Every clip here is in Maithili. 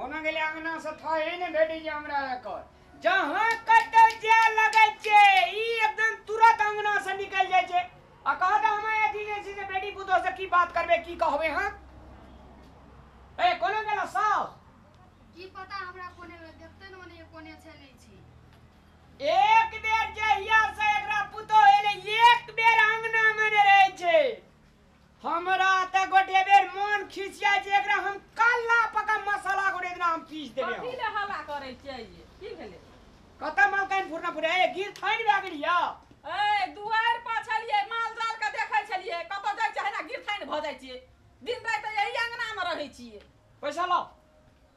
कोना गेलै अंगना से थाहे ने भेटै छै हमरा एकर। जहाँ कतौ जाय लगै छै ई एकदम तुरंत अंगना से निकल जाइ छै आ कहत हम अथी जे छै से बेटी पुतोह से की बात करबै की कहबै। हाँ ए कोना गेल सास? की पता हमरा कोने गेल, देखते न ओने कोने छै नहीं छै। एक बेर जहिया से एकरा पुतोह एलै एक बेर अंगना मे ने रहै छै। हमरा त गोटे बेर मोन खिसिया छै एकरा हम काला पका मसाला गोटे दिना हम पीस देबै। कथी ले हल्ला करै छियै? की भेलै? कत मलकाइन फुरना फुरे ए गिर थाइन भए गेल या। ए दुआरि पर छलियै माल जाल के देखै छलियै कतौ जाइ छै ना गिर थाइन भऽ जाइ छियै। दिन राति एही अंगना मे रहै छियै। पैसा लाओ।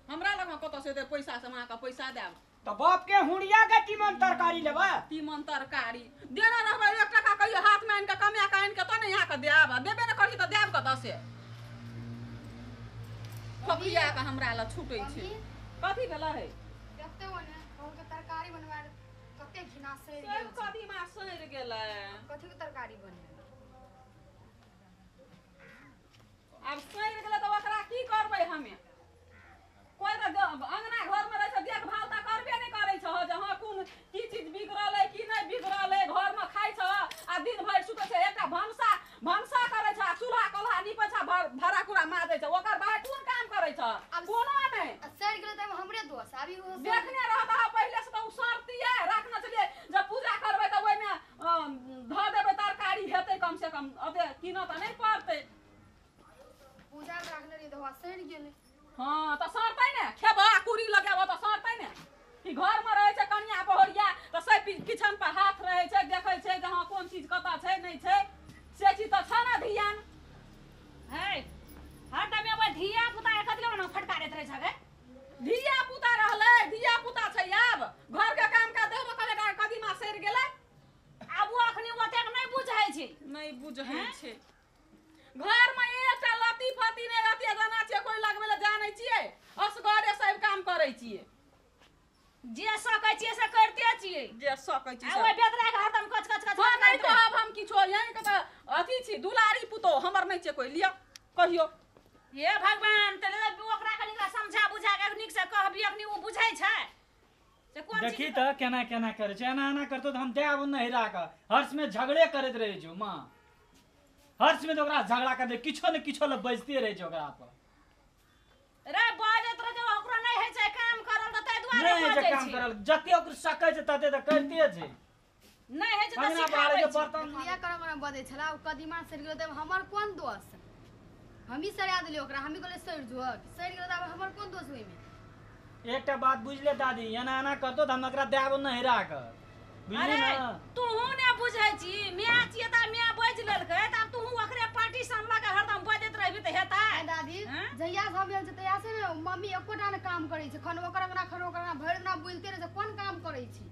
हमरा लग कतौ से एते पैसा से अहाँके पैसा देब? त बाप के हुड़िया के तीमन तरकारी लेबै? तीमन तरकारी देने रहबै 1 टका कहियो हाथ में आनि के कमा के आनि के तो ने यहाँ के देब, देबे ने करी त देब कतऽ से? फकिया के हमरा लग छूटै छै। कथी भेलै है? देखते हो ने कहू के तरकारी बनवा कते घिना सड़ि गेल। सब कदीमा सड़ि गेलै। कथी के तरकारी बनेबै? आब सड़ि गेलै त ओकरा की करबै हमे? कोइ त अंगना घर में रहै छै देखभाल त करबे नहि करै छ जे हँ कोन की चीज बिगड़ल है की नहि बिगड़ल है। घर में खाइ छ आ दिन भरि सुतै छै। एकटा भनसा भनसा करै छ आ चूल्हा कोल्हा नीपै छ भाड़ा कुरा माजै छ। ओकर बाहर कोन काम करै छ? कोनो नहि। सड़ि गेलै त हमरे दोष। अभी ओ देखने रहत अहाँ पहिले से त उ सड़तियै राखने छलियै जब पूजा करबै त ओहिमे धऽ देबै तरकारी हेतै कम से कम ओते कीनऽ त नहि पड़तै। पूजा राखने रहियै त सड़ि गेलै। हाँ त सड़तै ने, खेबह आ कुरी लगेबह त सड़तै ने। कि घर में रहै छै कनिया बहुरिया त सब किचन पर हाथ रहै छै देखै छै जे हाँ कोन चीज कतऽ छै नहि छै से चीज त छै ने ध्यान। है हरदम एगो धिया पुता के कथी लए फटकारैत रहै छै गे? धिया पुता रहलै धिया पुता छै आब घर के काम काज देखबो कने कदीमा सड़ि गेलै। आब ओ अखनी ओतेक नहि बुझै छै। नहि बुझै छै। घर में एकटा लत्ती फत्ती नहि रहतियै जाना छियै कोइ लगबै लए जानै छियै असगरे सब काम करै छियै। जे सकै छियै से करिते छियै। जे सकै छियै आ ओहि बेदरा के हरदम कच कच कच कच। नहि कहब हम किछो यहीं के तऽ अथी छी दुलारी पुतोह हमर नहि छै कोइ। लिअ कहियो। हे भगवान त ओकरा कनि समझा बुझा के नीक से कहबी अखनी ओ बुझै छै से कोन चीज। देखी त केना केना करै छै। एना एना करतो त हम देब नहिरा के। हर्ष में झगड़े करैत रहै छौ माँ। हर्ष में तो ओकरा झगड़ा कर दे किछो ने किछो ल बजते रहै छै ओकरा पर। रे बजैत रह जे ओकरो नहि होइ छै काम करल त ताहि दुआरे नहि होइ छै काम करल। जते ओकरो सकै छै तते त करिते छै। नहि होइ छै त सिखाबै छै। बर्तन किया करम करम बजै छला ओ कदीमा सड़ि गेलै त हमर कोन दोष? हमही सड़ा देलियै ओकरा। हमही कहलियै सड़ि जो सड़ि गेलै त आब हमर कोन दोष ओहिमे? एकटा बात बुझले दादी एना एना करतो त हम एकरा देब नहिरा के। अरे तूहू ने बुझै छी माय छियै त माय बाजि लेलकै त आब तूहू ओकरे पार्टी सन लऽ के हरदम बजैत रहबी त हेतै? दादी जहिया से हम भेल छै तहिया से ने मम्मी एकोटा ने काम करै छै। खन ओकर अंगना खन ओकर अंगना भरि दिना बुलिते रहै छै। कोन काम करै छै?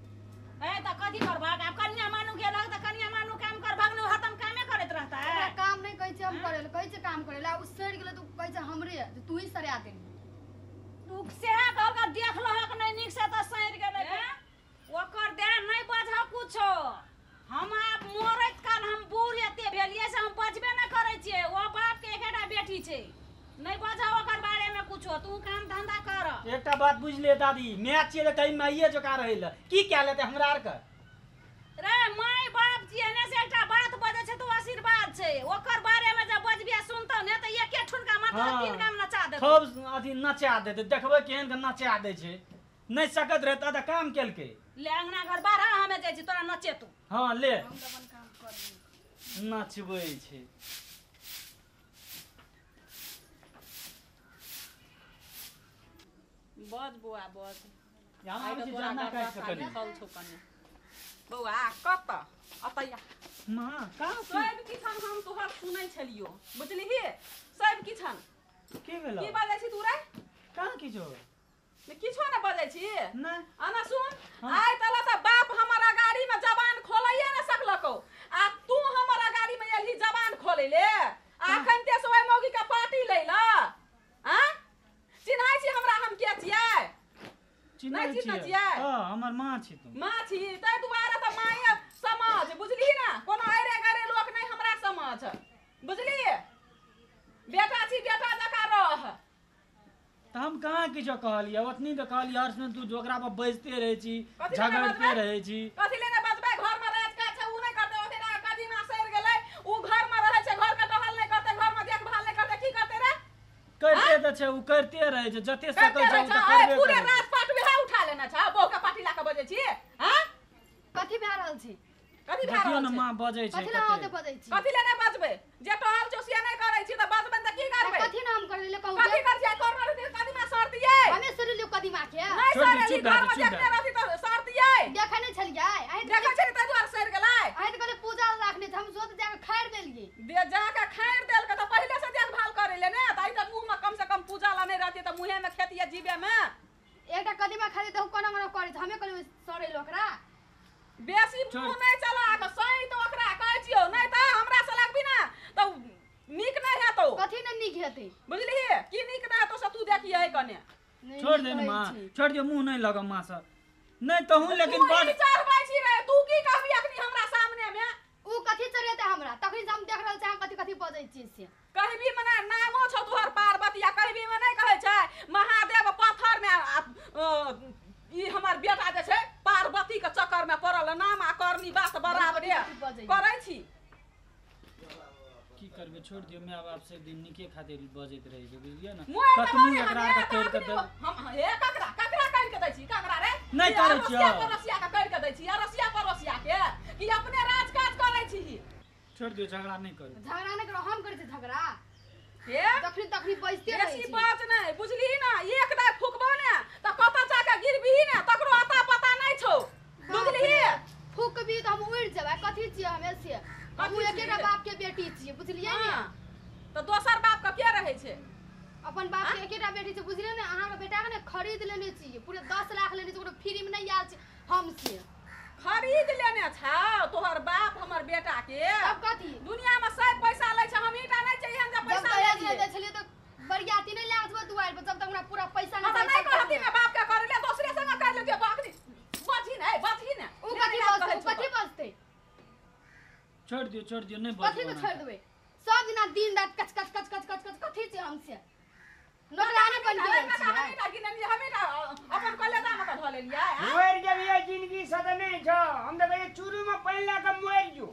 ए त कथी करबहक आब? कनिया मानू गेलक त कनिया मानू काम करबहक ने हरदम कामे करैत रहतै। ओकरा काम नहि कहै छै हम करै लए कहै छै काम करै लए। ओ सड़ि गेलै त ओ कहै छै हमरे जे तू ही सड़ा देलही। तू सएह कहलक देख लहक नहि नीक से त सड़ि गेलै। ओकर देह नहि बजह कुछो। हम आब मरैत काल हम बूढ़ एते भेलियै से हम बजबे नहि करै छियै। ओ बाप के एकेटा बेटी छै नहि बजह ओकर बारे में कुछो। तू काम धंधा कर। एकटा बात बुझलियै दादी माय छियै त कहीं माइये जकाँ रहै लए की कए लेतै हमरा आर के? रे my बाप छियै ने से एकटा बात बजै छै त आशीर्वाद छै। ओकर बारे में जब बजबिया सुनतौ ने त एके ठुनका मारतौ 3 गाम नचा देतौ। खूब अथी नचा देतै। देखबै केहन के नचा दै छै। नहि सकत रहै त काम केलकै। ले अंगना घर बाहर हमे जाइ छी तोरा नचेतौ। हाँ ले हम त अपन काम कर नचबै छै। बज बौआ बज। यहाँ आबै छी जाना काटि के कनी। लिखल छौ कनी बौआ कत अतैया माँ का सब किछन हम तोहर सुनै छलियो बुझलिही। सब किछन की भेलौ? की बाजै छी तू रे? कहाँ किछो ने किछो ने बजै छी नहि। आना सुन आइ तला त बाप हमर अगाड़ी में जबान खोलैये ने सकलको आ तू हमर अगाड़ी में एलही जबान खोलै ले आ अखन ते से ओइ मौगी के पार्टी लै ल। आ चिन्है छी हमरा हम के छियै? चिन्है छियै? हां हमर माँ छी तू। माँ छी तै दुआरे त माय समझ बुझली ना। कोनो आइरे गरे लोक नहि हमरा समझ बुझली। बेटा छी बेटा जकाँ रह। त हम कहाँ किछो कहलियै ओतनी त कहलियै हर्ष में तू ओकरा पर बजते रहै छी झगड़ते रहै छी। कथि लेने बजबै? घर में राज काज छै उ नै करतै ओते ना कदीमा सड़ गेलै उ घर में रहै छै घर के टहल नै करतै घर में देखभाल नै करतै की करतै रे? करते त छै उ करते रहै छै जते सकल छै उ त करबे पूरे राज पाट वएह उठा लेना छै बहू के पाटी ला के बजै छी। हां कथि भए रहल छै? कथि भए रहल छै? मां बजै छै कथि ला होते बजै छी? कथि ले नै बजबै? जे टहल चोसिया नै करै छी त बजबै त की करबै? कथि नाम करै ले कहू? कथि कर छियै? करना रहतै कदीमा सड़तियै। हमे सड़लियो कदीमा के? नै सड़ली घर में देखने रहती त सड़तियै। देखै नै छलियै? अहीं देखै छलियै तै दुआरे सड़ गेलै। अहीं त कहलियै पूजा राखने त हम सोच जाके खाइर देलियै। दे जाके खाइर देलकै त पहिले से देखभाल करै ले ने त आई त मुंह में कम से कम पूजा ला नै रहती त मुंहे में खेतियै जीवे में। एकटा कदीमा खाली त कोना कोना करै छ हमे कहलियै सड़ैल ओकरा। बेसी मुंह नै चला के सही त ओकरा कहै छियौ नै त हमरा से लगबी ना त नीक नै हेतौ। कथि नै नीक हेतै? बुझलिही की नीक नै हेतौ से तू देखियै कने। छोड़ दे ने मां छोड़ दियो मुंह नै लग मां से नै तहु लेकिन बड़ चढ़बै छी रे तू की कहबी अखनी हमरा सामने में? उ कथि चढ़ेतै हमरा? तखनी से हम देख रहल छी अहाँ कथि कथि बजै छी से। कहबी मने नामो छौ तोहर पार्वती आ कहबी में नै कहै छै महादेव पत्थर में ई हमर बेटा जे छै पार्वती के चक्कर में पड़ल नाम आ करनी बात बराबरे करै छी। की करबे छोड़ दियो my बाप से दिन नीके खातिर बजैत रहै छै बुझलियै ना। मोय कतनो एकरा के कर के दे हम हे ककरा ककरा कर के दै छी ककरा रे? नै करै छियो पड़ोसिया के कर के दै छी अरसिया पड़ोसिया के कि अपने राज काज करै छी। छोड़ दियो झगड़ा नै करू। झगड़ा नै करू हम करै छी झगड़ा। हे तखनी तखनी बजते रहै छी। बेसी बात नै बुझली ना एक दाय फुकबो ने त कत जाके गिरबी ने तकरो अता पता नै छौ बुझली। फुकबी त हम उड़ जेबै कथि छियै हमे से? हम एकेटा बाप के बेटी छियै बुझलियै ने। त दोसर बाप के के रहै छै? अपन बाप के एकेटा बेटी छै बुझलियै ने। अहाँ के बेटा के ने खरीद लेने छियै पूरे 10 लाख लेने छै ओकरो फ्री में नै आयल छै हम से। खरीद लेने छौ तोहर बाप हमर बेटा के? तब कथि दुनिया में सब पैसा लै छै हम ईटा नै चाहिए जे पैसा लै छै। छलियै त बरियाती नै लागत छौ दुआर पर जब तक हमरा पूरा पैसा नै नै कहती ने बाप के कर ले दोसरे संग कर लेतियै बाप नी बजही नै बजही ने। उ कथि बजतै? उ कथि बजतै? छोड़ दियो छोड़ दियो नै कथि के छोड़ देबै? सब दिना दिन रात कच कच कच कच कच कच कथि छै हमसे? नौकरानी बन गेल छी। हमे अपन कलेजा में के धऽ लेलियै। मरि जेबियै जिंदगी से त नै छौ हम त कहै चूरू में पानि लए के मरि जो।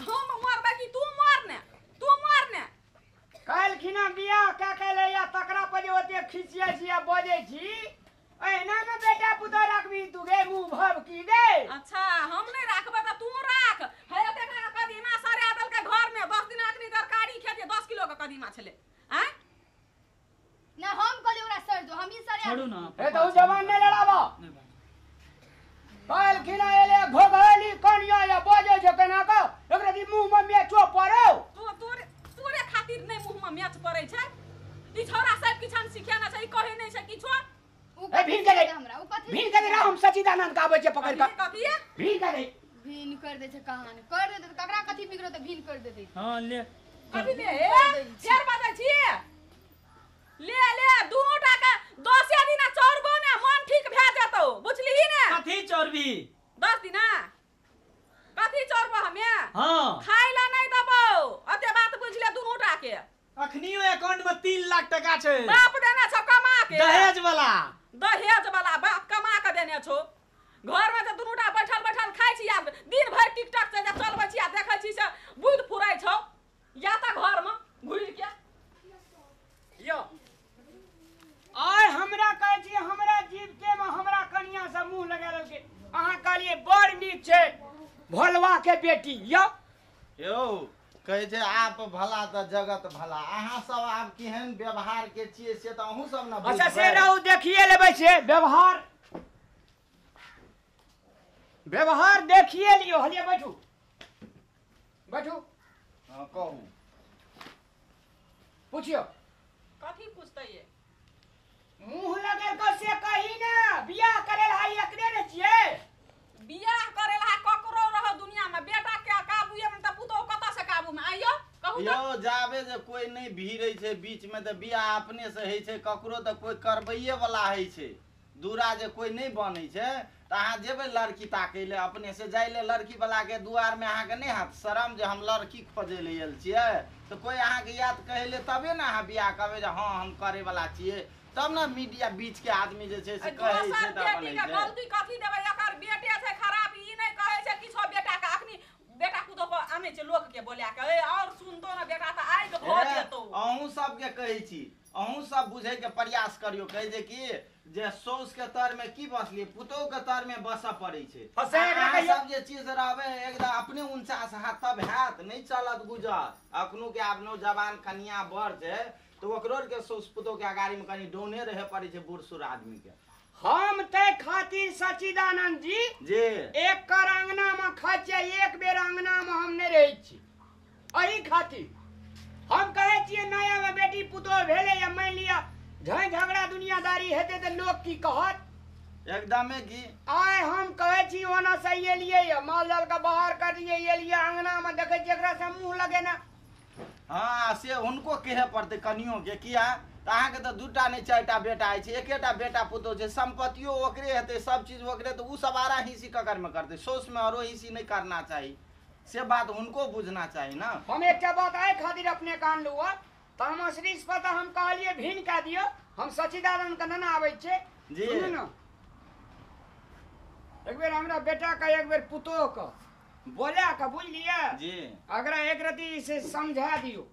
हम मरबै कि तू मर ने? तू मर ने। काल्हि खिना बियाह कए के लैया तकरा पर जे ओते खिसियै छी आ बजै छी एहिना में बेटा पुतोह राखबी तू गे मुंह भव की गे? अच्छा हम नै राखबै त तू राख। हे ओते कदीमा सड़ा देलकै घर में 10 दिन अखनी तरकारी खेतियै 10 किलो के कदीमा छलै। आँय ना हम कहलियै ओकरा सड़ दो हम ई सड़े छोड़ू ना। ए त उ जवान नै लड़ाबो। काल्हि खिना एले घोघली कनिया या बजै छै केना क एकरा दी मुंह में मेचो पड़ौ। तू तोरे तोरे खातिर नै मुंह में मेच पड़ै छै। ई छोरा सब किछ हम सिखे ना छै ई कहै नै छै किछो। ए भीन के दे हमरा उ कथि भीन के दे हम सचिदानंद के आबै छै पकड़ के। कथि भीन के दे भीन कर दे छै कहानी कर दे ककरा कथि बिगड़ो त भीन कर देते। हां ले कथि ले फेर बजै छी ले ले दुनू टा के 10 दिना चोरबो ने मन ठीक भए जेतौ बुझलिही ने। कथि चोरबी? 10 दिना कथि चोरबो हमे? हां खाइ ला नै देबौ अते बात बुझ ले दुनू टा के। अखनियो अकाउंट में 3 लाख टका छै। बाप देने छौ कमा के दहेज वाला। दहेज वाला बाप कमा के देने छौ। घर में जे दुनू टा बैठल बैठल खाइ छी आ दिन भरि टिकटॉक से जे चलबै छी आ देखै छी से बुद्धि फुरै छौ या त घर में घुरि के यो। आय हमरा कहै छी हमरा जीवते में हमरा कनिया से मुंह लगा लेलकै। अहाँ कहलियै बड़ नीक छै भोलवा के बेटी यो। यौ कहै छै आप भला त जगत भला। अहाँ सब आब केहन व्यवहार के छियै से त अहूँ सब न बुझबै। अच्छा से रहू देखिए लेबै से व्यवहार व्यवहार देखिए लियो। हलिए बैठू बैठू। हां कहू पूछियो कथि पूछतै? मुंह लगल के से कही ना बियाह करे ला एकरे ने छियै। बियाह करे ला ककरो रह दुनिया में बेटा के काबूए में त पुतोह कत से काबू में आइयो कहू त। यौ जाबे जे कोई नै भीड़ै छै बीच में त बियाह अपने से होइ छै ककरो त कोई करबैये वाला होइ छै। दूरा जे कोई नै बनै छै त अहाँ जेबै लड़की ताकै ले अपने से जाइ ले लड़की वाला के दुआर में अहाँके नै हैत शरम जे हम लड़की खोजै ले आयल छियै त कोई अहाँके याद कहै ले तबे ने अहाँ बियाह करबै जे हँ हम करे वाला छियै। तब ने मीडिया बीच के आदमी जे छै से कहै छै त बेटी के गलती कथी देबै एकर बेटे छै खराब ई नै कहै छै किछो बेटा के अखनी बेटा पुतोह को आनै छै लोक के बोला के ए और सुनतो न बेटा त आइ के भऽ जेतौ। अहूँ सबके कहै छी अहूँ सब बुझै के प्रयास करियो कहै जे कि जे सौस के तर में की बसलिए पुतोह के तर में बसऽ पड़ै छै। सब जे चीज रहबै एकदम अपने 49 हाथ तब हैत नहीं चलत गुजर। अखनो के आब नौजवान कनिया बड़ छै तो ओकरो के सौस पुतोह के अगाड़ी में कनी डोने रहे पड़ै छै बूढ़ सूढ़ आदमी के। हम तै खातिर सच्चिदानंद जी जी एक कर अंगना में खाइ छियै एक बेर अंगना में हम नहीं रहै छी। एहि खातिर हम कहै छियै नया में बेटी पुतोह भेलै या मानि लिअ झै झगड़ा दुनियादारी हेतै तऽ लोक की कहत एकदमे की। आइ हम कहै छी ओना से एलियै या माल जाल के बाहर करलियै एलियै अंगना में देखै छियै एकरा से मुँह लगेना। हाँ से हुनको कहे पड़तै कनियो के किया तऽ अहाँके तऽ दूटा नहि चारिटा बेटा अछि एकेटा बेटा पुतोह छै सम्पत्तियो ओकरे हेतै सब चीज ओकरे तऽ ओ सब आरा हिस्सी ककर में करतै सौस में आरो हिस्सी नहीं करना चाही से बात हुनको बुझना चाही ना। हम एकटा बात आइ खातिर अपने कान लुआ तामस रीस पर तऽ हम कहलियै भिन कए दियौ हम सच्चिदानंद के नना आबै छै जी सुनू ने एक बेर हमरा बेटा के एक बेर पुतोह के बोला के बुझलियै जी अगरा एक रति से समझा दियौ।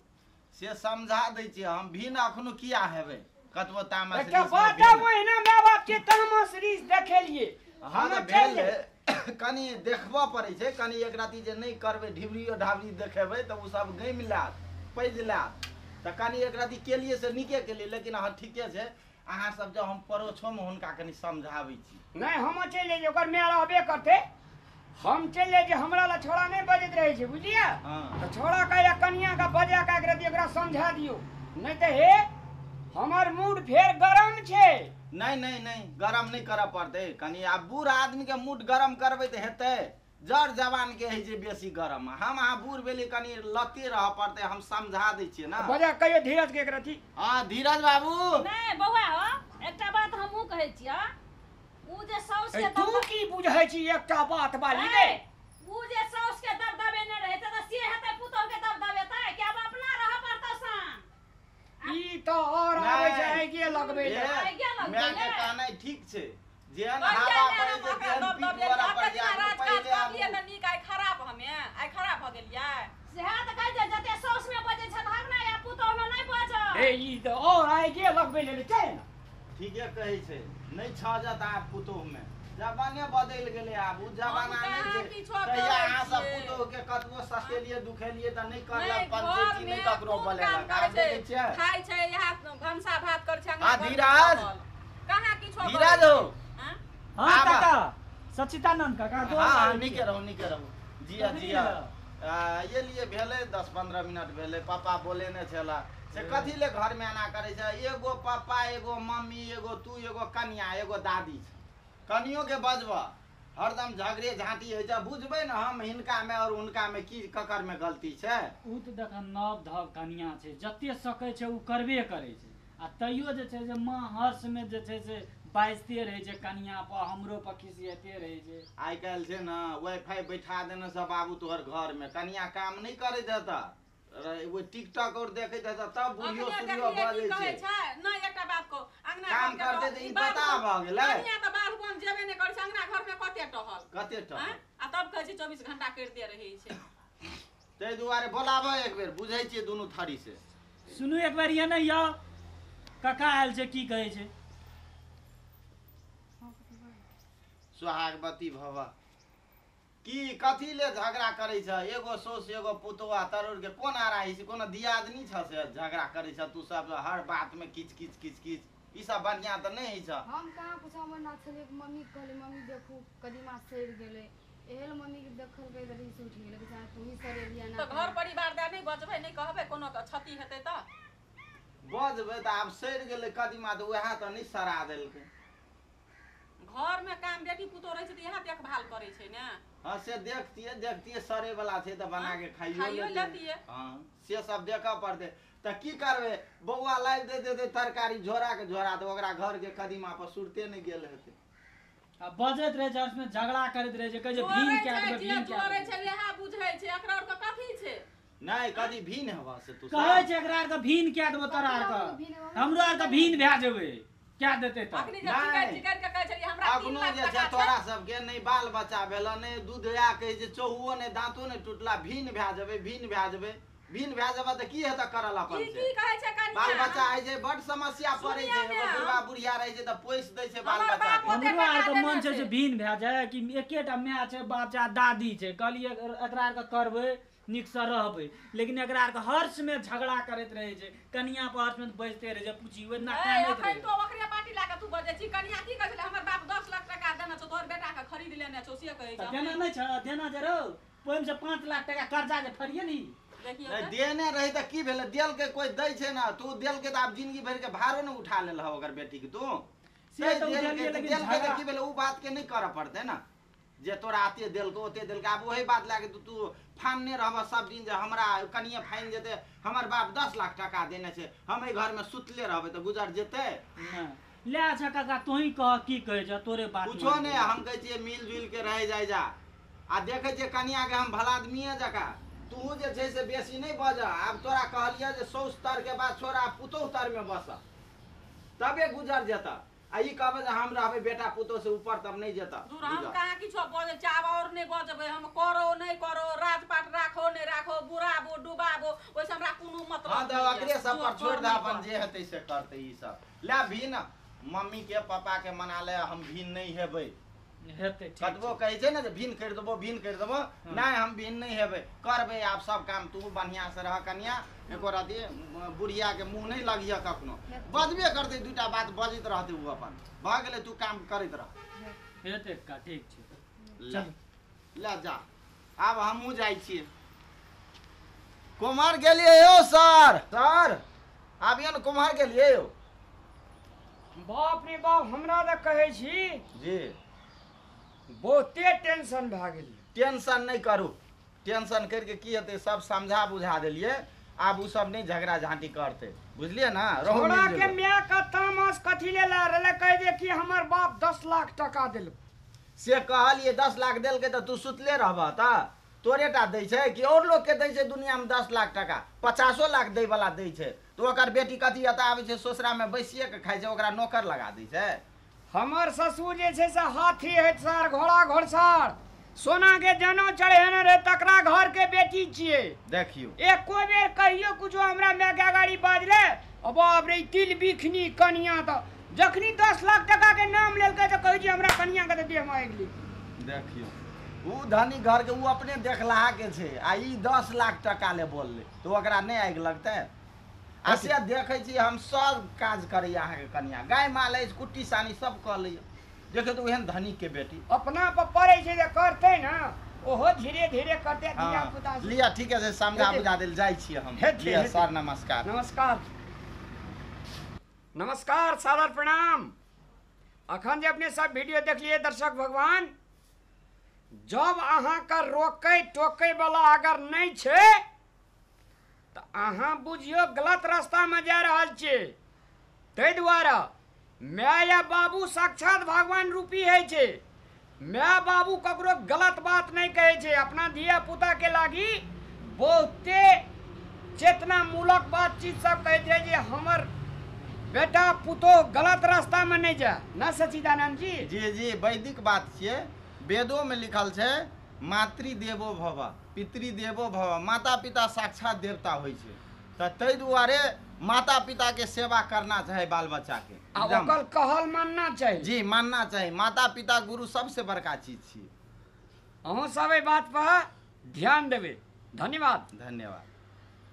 से समझा दै छियै हम भिन अखनो किया हेबै कतबो तामस एकटा बात महीना my बाप के तामस रीस देखेलियै। हाँ तऽ भेल कनी देखबऽ पड़ै छै कनी एक राति जे नहि करबै ढिबरियो ढाबरी देखेबै तऽ ओ सब गमि लायत पैज लायत तऽ कनी एक राति केलियै से नीके केलियै लेकिन अहाँ ठीके छै अहाँ सब जब हम परोछोमे हुनका कनी समझाबै छी। नहि हम चलि जाइ ओकर माय रहबे करतै हम चलि जाइ छियै हमरा लए छोड़ा नहि बजैत रहै छै बुझलियै तऽ छोड़ा के या कनिया के बजा के एक रति ओकरा समझा दियौ नहि तऽ हे हमर मूड फेर गरम छै। नहीं नहीं नहीं गरम नहीं करऽ पड़तै कनी आब बूढ़ आदमी के मूड गरम करबै तऽ हेतै जर जवान के होइ छै बेसी गरम हम अहाँ बूढ़ भेलियै कनी लते रहऽ पड़तै हम समझा दै छियै ना। बजा कहियो धीरज के एक रति। हाँ धीरज बाबू। नहीं बौआ हो एकटा बात हमहूँ कहै छियै उ जे साउस के तू की बुझै छी एकटा बात बाली गे उ जे साउस के दबदबेने रहै तऽ से हेतै पुतोह के दबदबेतै कि आब अपना रहऽ पड़तौ सान ई तऽ और आबै छै आगिए लगबै ले माय के कहनाइ ठीक छै जेहन हवा पड़ै छै तेहन पीठ वाला पर जाय राजकाज करलियै तऽ नीक आइ खराब हमे आइ खराब भऽ गेलियै सेहा तऽ कहै छै जते साउस में बजै छै भाग ना या पुतोह में नहि बजै ए ई तऽ और आगिए लगबै ले चल ना ठीके कहै छै नहीं छजत आब पुतोह में जमाने बदलि गेलै आब उ जमाना नहीं छै तहिया अहाँ सब पुतोह के कतबो सस्तेलियै दुखेलियै तऽ नहि करलक पंचायती नहि ककरो बोलेलक आब देखै छियै खाइ छै इएह भनसा भात करै छै। आ धीरज कहाँ किछो धीरज हो। हाँ काका सच्चिदानंद काका हाँ नीके रहू नीके रहू जिया जिया ये लिए भेलै 10-15 मिनट भेलै पापा बोलेने छला से कथी ले घर में एना करै छै एगो पापा एगो मम्मी एगो तू एगो कनिया एगो दादी छै कनियो के बजबऽ हरदम झगड़े झाँटी होइ छै बुझबै ने हम हिनका में और हुनका में की ककर में गलती छै। उ तऽ देख नव धव कनिया छै जते सकै छै उ करबे करै छै आ तैयो जे छै से माँ हर्ष में जे छै से बाजिते रहै छै कनिया पर हमरो पर खिसियाते रहै छै। आइ काल्हि छै ने वाईफाई बैठा देने सब बाबू तोहर घर में कनिया काम नहीं करैत हेतऽ वो टिकटॉक और देखैत हेतऽ तब बुढ़ियो सुढ़ियो बजै छै। नहि एकटा बात कहू अंगना काम करते तऽ ई पता भऽ गेलै कनिया तऽ बाध बन जेबे नहि करै छै अंगना घर में कते टहल कते टहल आ तब कहै छै 24 घंटा करिते रहै छै ताहि दुआरे बोलाबऽ एक बेर बुझै छियै दुनू थरी से। सुनू एक बेर ये नहि यौ काका आयल छै की कहै छै। सुहागवती भव की कथी ले झगड़ा करै छ एगो सौस एगो पुतोह आ तरोड़ के कोन आराही छै कोनो दियादनी छ से झगड़ा करै छ तू सब हर बात में किच किच किच किच ई सब बढ़िया तऽ नहि होइ छ। हम कहाँ कुछ हमर ना छलै मम्मी कहली मम्मी देखू कदीमा सड़ि गेलै एहल मम्मी के देखलकै तऽ रीस उठि गेलै बेचारा तू ही सड़ेलियै ना तऽ घर परिवार दए नहि बजबै नहि कहबै कोनो क्षति हेतै तऽ बजबै तऽ आब सड़ि गेलै कदीमा तऽ उएह तऽ नहि सड़ा देलकै। घर में काम बेटी पुतोह रहै छै तऽ इएह देखभाल करै छै ने। हाँ से देखतियै देखतियै सड़े वाला छै तऽ बना के खाइयो लेतियै। हाँ से सब देखऽ पड़तै तऽ की करबै बौआ लाबि दे देतै तरकारी झोरा के झोरा तऽ ओकरा घर के कदीमा पर सुरते नहि गेल हेतै। आ बजैत रहै छै उसमे झगड़ा करैत रहै छै कहै छै भीन कए देबै भीन कए देबै छै इएह बुझै छै एकरा और के कथी छै नहीं कदी भीन हेबा से तू कहै छै एकरा आर के भीन कए देबो तोरा आर के हमरो आर के भीन भए जेबै। क्या देते त अखनी जे चिकन चिकन के कहै छलियै हमरा 3 लाख जे छै तोरा सबके नहि बाल बच्चा भेल नहि दूध आ कहै छै चौहुओ नहि दांतो नहि टूटला भिन भए जेबै भिन भए जेबै भिन भए जेबै त की हेतै करल अपन से की कहै छै कनिया बाल बच्चा है छै बड समस्या पड़ै छै एगो बुढ़वा बुढ़िया रहै छै त पोसि दै छै बाल बच्चा हमरो आर के मन छै जे भिन भए जाय कि एकेटा माय छै बाप छै दादी छै कहलियै एकरा आर के करबै नीक से रहबै लेकिन एकरा आर के हर्ष में झगड़ा करैत रहै छै कनिया पर हर्ष में बजते रहै छै पूछी ओइ ना कानैत रहै अखन तो ओकरे पार्टी ला के तू बजै छी कनिया की कहै छलै हमर बाप 10 लाख टका देने छौ तोहर बेटा के खरीद लेने छौ से कहै छै देना नहि छ देना जे रौ ओहिमे से 5 लाख टका कर्जा जे फरिये नी देखियौ देने रही त की भेलै देलकै कोइ दै छै ना तू देलकै त आब जिंदगी भरि के भारो ने उठा लेलह ओकर बेटी के तू से त उठेलियै लेकिन देलकै त की भेलै उ बात के नहि करऽ पड़तै ना जे तोरा आते देलको ओते देलको आब वही बात लागे तू फानने रहब सब दिन जे हमरा कनिए फाइन जेतै हमर बाप 10 लाख टका देने छै हम एहि घर में सुतले रहबै त गुजर जेतै ले अच्छा काका तोही कह की कहै छ तोरे बात कुछो नहि हम कहै छियै मिल जुल के रह जाय जा आ देखै छियै कनिया के हम भला आदमीए जकाँ तू जे छै से बेसी नहि बज आब तोरा कहलियै जे सौस तर के बाद छोरा पुतोह तर में बस तबे गुजर जेतऽ आ ई कहबै जे हम रहबै बेटा पुतोह से ऊपर तब नहीं जेता दूर हम कहाँ किछो बजै छै आब और नहीं बजबै हम करो नहीं करो राजपाट राखो नहीं राखो बुढ़ाबो डुबाबो ओइसे हमरा कोनो मतलब हां त अकरे सब पर छोड़ दे अपन जे हेतै से करतै ई सब ले भी न मम्मी के पापा के मना ले हम भिन नहीं हेबै हेतै ठीक कतबो कहै छै ने जे भिन कर देबो भिन कर देबो नहीं हम भिन नहीं हेबै करबै आब सब काम तू बढ़िया से रह कनिया एको राति बुढ़िया के मुंह नहीं लगिह कखनो बजबे करतै दूटा बात बजैत रहतै उ अपन भऽ गेलै तू काम करैत रह हेतै का ठीक छै चल ले जा आब हमहूँ जाइ छियै कुम्हर गेलियै यौ सर सर आबियौ ने कुम्हर गेलियै यौ बाप रे बाप हमरा तऽ कहै छी जी बहुते टेंशन भए गेल टेंशन नहीं करू टेंशन करके की हेतै सब समझा बुझा देलियै आब उ सब नहीं झगड़ा झांटी करते बुझलियै ना छोड़ा के माय के तामस कथी ले रहलै कहै जे कि हमर बाप 10 लाख टका देलक से कहलियै 10 लाख देलकै तऽ तू सुतले रहबह तऽ तोरे टा दै छै कि और लोग के दै छै दुनिया में 10 लाख टका 50 लाख दै वाला दै छै तऽ ओकर बेटी कथी एतऽ आबै छै ससुरा में बैसिए के खाइ छै ओकरा नौकर लगा दै छै हमर ससुर जे छै से हाथी हैत सर घोड़ा घोड़सार सोना के जनो चढ़ेने रहे तकरा घर के बेटी छियै देखियौ एको बेर कहियो कुछो हमरा माय के अगाड़ी बाजले बाप रे तिल बिखनी कनिया तऽ जखनी 10 लाख टका के नाम लेलकै तऽ कहै छै हमरा कनिया के तऽ देह में आगि लागि देखियौ उ धनी घर के उ अपने देखलाहा के छै आ ई 10 लाख टका ले बोलले तऽ ओकरा नहि आगि लगतै आ से देखै छी हम सब काज करैया अहाँके कनिया गाय माल अछि कुट्टी सानी सब कऽ लैया देखियौ तऽ ओहन धनी के बेटी अपना पर पड़ै छै जे करतै ने ओहो धीरे धीरे करतै धिया पुता लिअ ठीक है समझा बुझा देल जाइ छियै हम लिअ सर नमस्कार नमस्कार नमस्कार सादर प्रणाम अखन जे अपने सब वीडियो देखलिए दर्शक भगवान जब अहाँके रोकै टोकै वाला अगर नहीं छै तऽ अहाँ बुझियौ गलत रास्तामे जा रहल छियै ताहि दुआरे माय या बाबू साक्षात भगवान रूपी होइ छै माय बाबू ककरो गलत बात नहीं कहै छै अपना धिया पुता के लागी बहुते चेतनामूलक बातचीत सब कहैत रहै जे हमर बेटा पुतोह गलत रास्तामे नहीं जाए ना सच्चिदानंद जी जी जी वैदिक बात छियै वेदो में लिखल छै मातृदेवो भव पितृदेवो भव माता पिता साक्षात देवता होइ छै तऽ ताहि दुआरे माता पिता के सेवा करना चाही बाल बच्चा के आ ओकर कहल मानना चाही जी मानना चाही माता पिता गुरु सबसे बड़का चीज छियै अहूँ सब एहि बात पर ध्यान देबै धन्यवाद धन्यवाद।